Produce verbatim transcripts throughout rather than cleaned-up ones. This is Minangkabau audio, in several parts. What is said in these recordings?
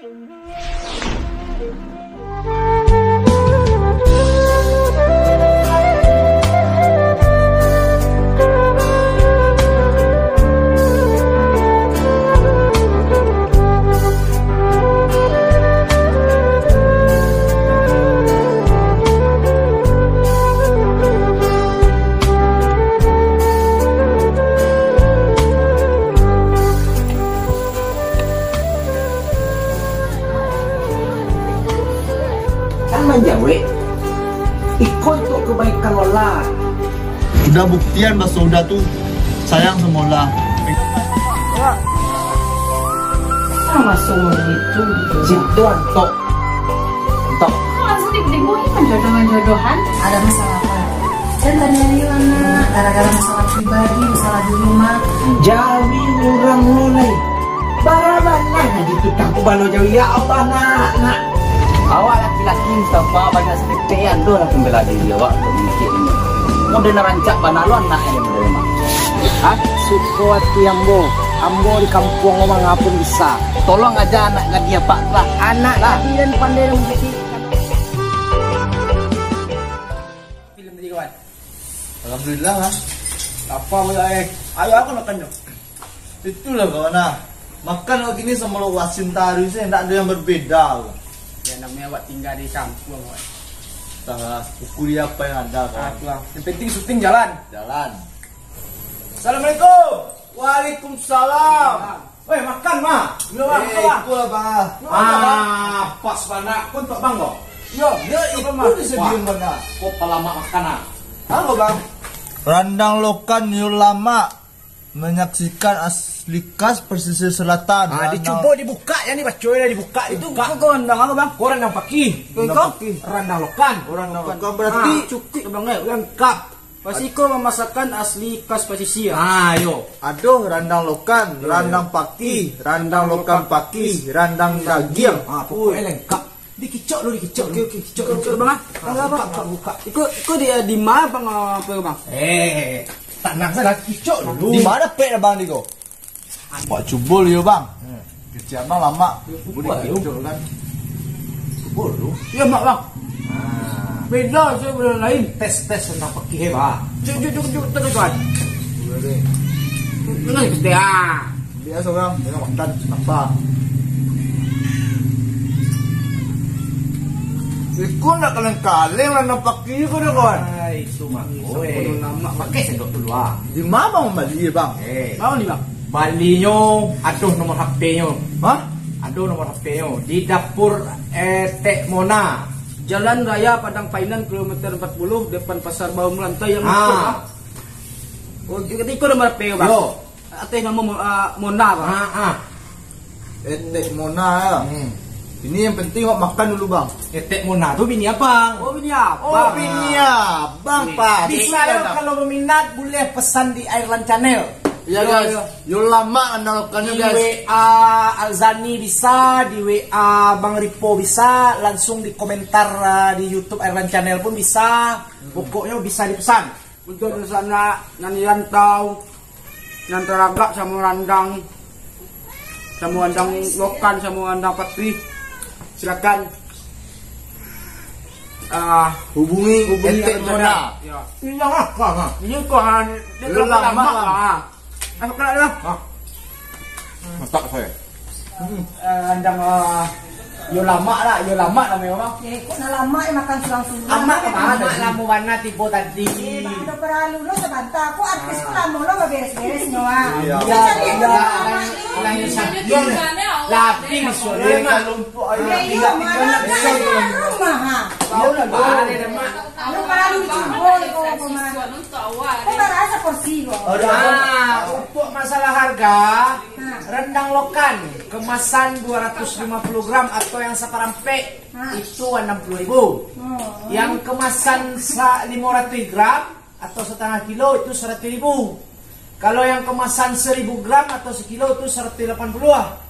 Kan manjawek, iko untuak kebaikan Lola. Udah buktian baso Uda tu sayang sama Lola. Sama suami itu. Situ antok. Antok. Langsung dibuat jodoh-jodohan. Ada masalah apa? Dan tadi hari, anak, gara-gara masalah pribadi, masalah di rumah. Jawi urang mulai. Bara bana nan ditukang kubalo jawi, ya Allah, nak, nak. Awak laki-laki Mustafa banyak saketek an tu lah pambela diri awak untuk mangikik ni. Model nan rancak bana lo anak ni model mah. Hah? Suko ati ambo, ambo di kampuang mangapun bisa. Tolong aja anak gadih apak tu lah. Anak gadih dan pandai dan bukti. Film tadi, kawan. Alhamdulillah lah. Apa pula, eh? Ayo, aku nak kenyang. Itulah, kawan, ah. Makan awak kini sama lo wasin tarus, eh. Ndak ada yang berbeda, kawan. Ya, namanya awak tinggal di kampung, kawan. Entahlah, syukuri apa yang ada, kawan. Ah, itulah. Yang penting syuting jalan. Jalan. Assalamualaikum. Waalaikumsalam. Weh, makan, mah. Yo, bang. Eh, makan, bang. Itulah, bang. Makan, bang. Ah, pas bana. Kau untuak bang, kau? Yo, yo, itu, bang, itu mah. Disediakan bana. Kau palamak makan, ah. Apa, bang? Randang Lokan, yo lamak. Menyaksikan asli khas pesisir selatan. Ah, Randang. Dicubo dibuka, yang ni baco lah dibuka. Itu buka. Kau, kau randang apa, bang? Kau randang paki. Randang paki. Randang Lokan. Randang Lokan. Berarti ah, cukup, bang, eh, lengkap. Pasti ko mamasakan asli khas pasisia. Ah, yo. Aduh, randang Lokan, yo, randang paki, randang Lokan paki, randang dagiang. Ah, pokoknya lengkap. Dikicok dulu, dikicok dulu. Oke, oke, kicok, kicok, bang, ah. Bang, bang, bang, buka. Iko, iko di, di ma, bang, apa, bang? Eh, tanang sajo, kicok dulu. Di ma pek, bang, di ko? Wak cubo lu yo, bang. Hmm. Kecek abang lamak. Cubo lu. Cubo lu. Yo, mak, bang. Ah. Beda, saya beda lain. Tes, tes tentang pekih, eh, bang. Cuk, cuk, cuk, cuk, terus, bang. Boleh deh. Terus, ah. Biasa, bang. Dia makan, kenapa? Iko nak kaleng-kaleng lah, nak pekih ko dah, kawan. Ai, itu mah. Oi. Pakai sendok dulu, ah. Di ma bang mambali, bang? Eh. Bang, di bang. Balinyo, aduh, nomor H P-nyo. Hah? Aduh, nomor H P-nyo. Di dapur, eh, Tek Mona. Jalan Raya Padang Painan, kilometer empat puluh, depan Pasar Bawang Melantai yang ah, masyhur, Bang. Oh, di, di, nomor H P, Bang. Yo. Ateh namo Mo-, ah, Mona, Bang. Ah, ah. Etek Mona, ya. Hmm. Ini yang penting awak makan dulu, Bang. Etek Mona tu bini abang. Oh, bini abang. Oh, bini abang, Pak. Bisa lo, kalau berminat, boleh pesan di Ireland Channel. Iya, guys. Yo, yo. Yo, lama analogkannya, guys. Di W A Alzani bisa, di W A Bang Ripo bisa, langsung di komentar, ah, di YouTube Ireland Channel pun bisa. Hmm. Pokoknya bisa dipesan. Untuk di sana, nan di rantau, nan taragak samo randang, samo randang lokan, samo randang patih, silakan, ah, hubungi, hubungi Etek Mona. Ya. Ini yang apa, ha? Ini kok, ha, dia lama, lama, ha. Apa kena dia? Ha? Masak saya. Hmm. Eh, randang, ah, yo lamak lah, yo lamak namonyo, Bang. Eh, kok nak lamak, eh, makan surang-surang. Lamak ka ma? Lamak lamo bana tibo tadi. Eh, Bang, ado paralu lo sabanta. Kok artis tu lamo lo baberes-beres nyo, ah. Iya. Cari yang lamak ni. Lah, iyo, Bang. Iyo, Bang. Rumah, ha. Iyo, Bang. Ado paralu dicubo, iko, iko, Bang. Kok barasa porsi ko? Ah, untuk masalah harga, rendang lokan kemasan dua ratus lima puluh gram atau yang saparampek, itu anam puluh ribu. Oh. Yang kemasan sa-, lima ratus gram atau setengah kilo itu seratus ribu. Kalau yang kemasan seribu gram atau sekilo itu seratus delapan puluh lah.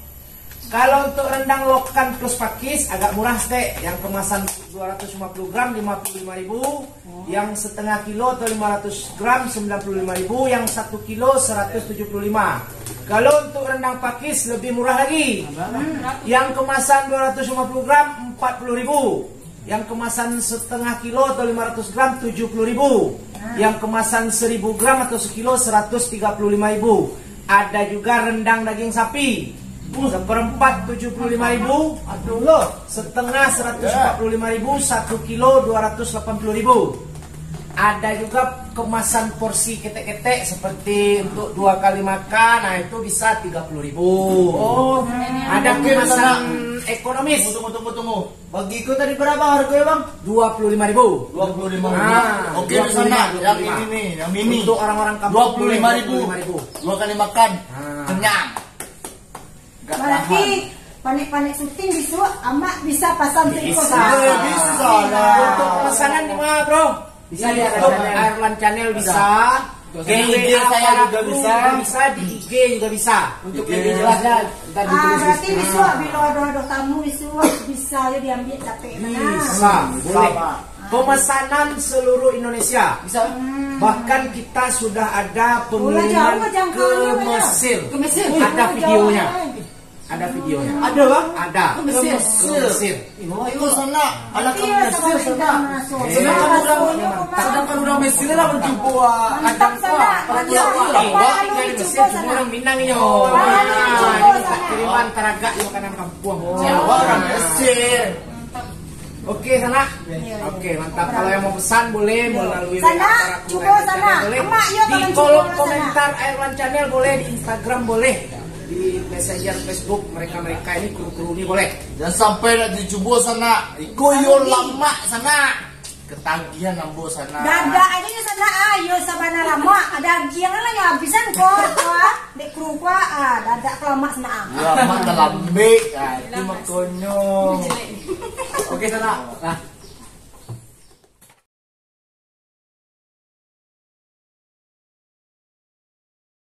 Kalau untuk rendang lokan plus pakis agak murah stek. Yang kemasan dua ratus lima puluh gram lima puluh lima ribu, yang setengah kilo atau lima ratus gram sembilan puluh lima ribu, yang satu kilo seratus tujuh puluh lima. Kalau untuk rendang pakis lebih murah lagi. Yang kemasan dua ratus lima puluh gram, empat puluh ribu. Yang kemasan setengah kilo atau lima ratus gram, tujuh puluh ribu. Yang kemasan seribu gram atau sekilo, seratus tiga puluh lima ribu. Ada juga rendang daging sapi. Seperempat, tujuh puluh lima ribu. Aduh, loh. Setengah, seratus empat puluh lima ribu. Satu kilo, dua ratus delapan puluh ribu. Ada juga kemasan porsi ketek-ketek, seperti untuk dua kali makan, nah, itu bisa tiga puluh ribu. Oh. Ada kemasan ekonomis. Tunggu, tunggu, tunggu, tunggu. Bagi ko tadi berapa harganya, Bang? Dua puluh lima ribu. Dua puluh lima ribu. Ah, oke, dua puluh lima, di sana, dua puluh lima. Yang ini nih, yang mini. Untuk orang-orang kampung, dua puluh lima ribu. Dua puluh lima ribu. Dua kali makan. Ah. Kenyang. Gak tahan. Berarti panek-panek syuting bisuak, Amak bisa pasang seiko. Bisa. Bisa, bisa lah. Untuk pesanan di mana, Bro? Bisa di Airland Channel, bisa. Di I G saya juga bisa. Bisa, di I G juga bisa. Untuk lebih jelasnya, ntar ditulis di sini. Ah, berarti bisuak, bila ada, ada tamu bisuak, bisa yo diambil capek. Bisa, boleh. Pemesanan seluruh Indonesia. Bisa. Bahkan kita sudah ada pengiriman ke Mesir. Ke Mesir. Ada videonya. Ada videonya. Ada, Bang? Ada. Ke Mesir. Ke Mesir. Itu sana, alah ke Mesir sana. Sedangkan urang, sedangkan urang Mesir lah mancubo, ah, mantap sana. Tinggal di Mesir, cuma urang Minang nyo. Nah, ini kiriman taragak di makanan kampuang. Jawa urang Mesir. Oke, sana. Oke, mantap. Kalau yang mau pesan boleh melalui sana, WA para kru sana. Airland Channel boleh. Amak, yo, di kolom komentar Airland Channel boleh, di Instagram boleh, di Messenger Facebook mereka-mereka ini, kru-kru ini boleh. Jangan sampai nak dicubo sana. Iko yo lamak sana. Ketagihan ambo sana. Dadak aja nyo sana, ah, yo sabana lamak. Dagiang lah nyo habisan ko, ko, ah. Dek kru ko, ah, dadak kelamak sana, ah. Lamak talambek, ah, itu makonyo. Oke, sana. Nah.